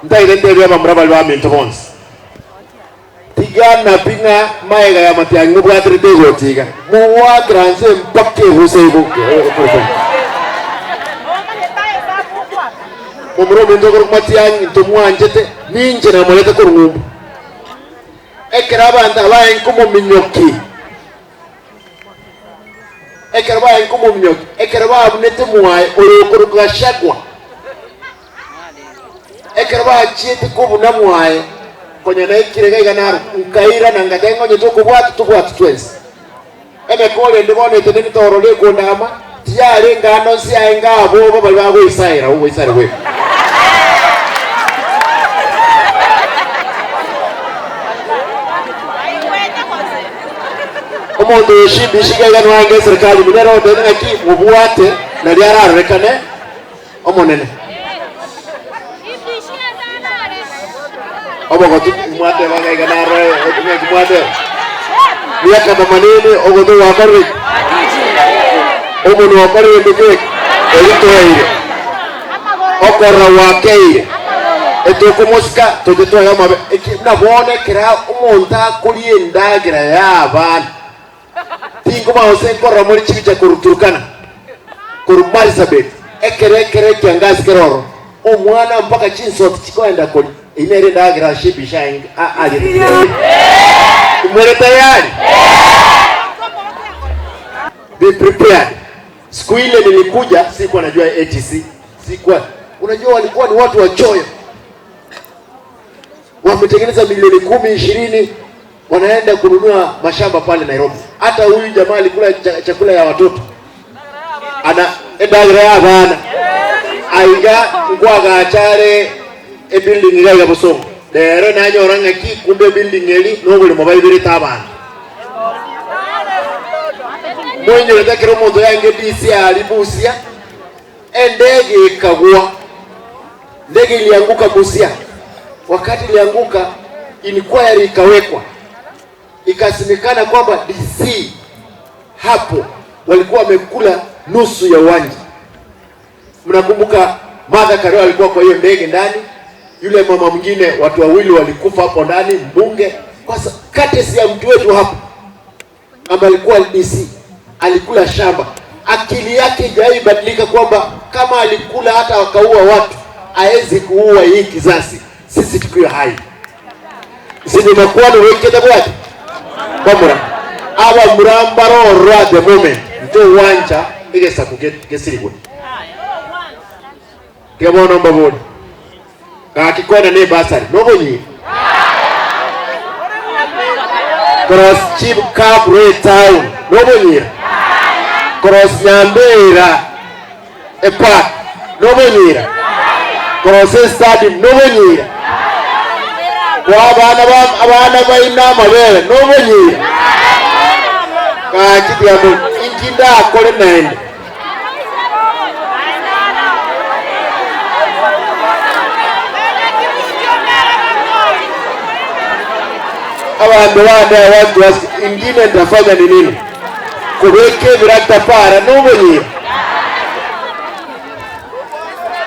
Ntaire ntebie abamura baria baminto bonsi, Tiga nabi ng'a magega ya matiang'i mobwaterete egoti iga, mogoakera inse mpaka ebusa eboke. Momura ominto okorokwa Matiang'i ntomwanchete, ninche namorete korwa ng'umbu. Ekero abanto aba aye nkomominyoki, ekero baye nkomominyoki, ekero babunete mwaye oyo okorokwa Gachagua, Ekero bachiete kobuna mwaye, konya naikire iga iga naro, nkairana ngateba ng'a onye tokobwatwa, tobwatwe twensi. Emekori ende bono etenenete ororo ekondama, tiyarenge ande onsi yaenge aboba baria bagoisaera ogoisaera gweka. Omonto oyo Shimbishi iga iga noange eserekari ime nere ogoteba ng'aki mobwate nario ararorekane Omonene. Obogotu mwateba ng'a iga naro ng'aki mwateba miaka mamanene ogotu gwakorire ki? Omonwa okorire gento keki oitoeire okorora gwakeire etokomosika toche toe amabe eki buna bono ekero omonto akoria endagera ya abana Tinkomanya gose nkorora more chibicha korwa Turkana, korwa Marsabit, ekero ekero ekiangasi kere ororo, omwana mpaka chinsoti chikoenda koria, eyio nere endagera ase ebicha aye ariete. More tayari? Be prepared. Siku ile nilikuja sikuwa najua ATC, sikuwa unajua, walikuwa ni watu wachoyo, wametengeneza milioni 10 20 wanaenda kununua mashamba pale Nairobi. Hata huyu jamaa alikula chakula ya watoto ana endagera ya abana aiga nkwagachare ebuilding iga iga bosongo rero nanyora ng'aki kumbe ebuilding eri noboremo baiberete abanto moinyorete ekero omonto yaenge DC aria Busia endege ekagwa ndege ilianguka Busia wakati ilianguka inquiry ikawekwa ikasemekana kwamba DC hapo walikuwa wamekula nusu ya uwanja. Mnakumbuka Martha Karua alikuwa kwa hiyo ndege ndani, yule mama mwingine, watu wawili walikufa hapo ndani, mbunge kwa courtesy ya mtu wetu hapo ambaye alikuwa DC alikula shamba. Akili yake haijaibadilika kwamba kama alikula hata wakaua watu aezi kuua hii kizazi, sisi tukiwa hai sindimakwano wekete bwati bamura abamura mbarorora at the moment ntogwancha egesaku gesirigwe. Tiga bono mbabori gaki kwena ne ebasari nobonyiri cross chief Kabwe town nobonyira cross Nyambera epark nobonyira cross estadium nobonyira kwa abana ba abana baino amabere nobonyira gaki tiga inki ndakore naende. Abanto bande I want to ask, ingine nitafanya ni nini? Kobeka ebirakita para nobonyira.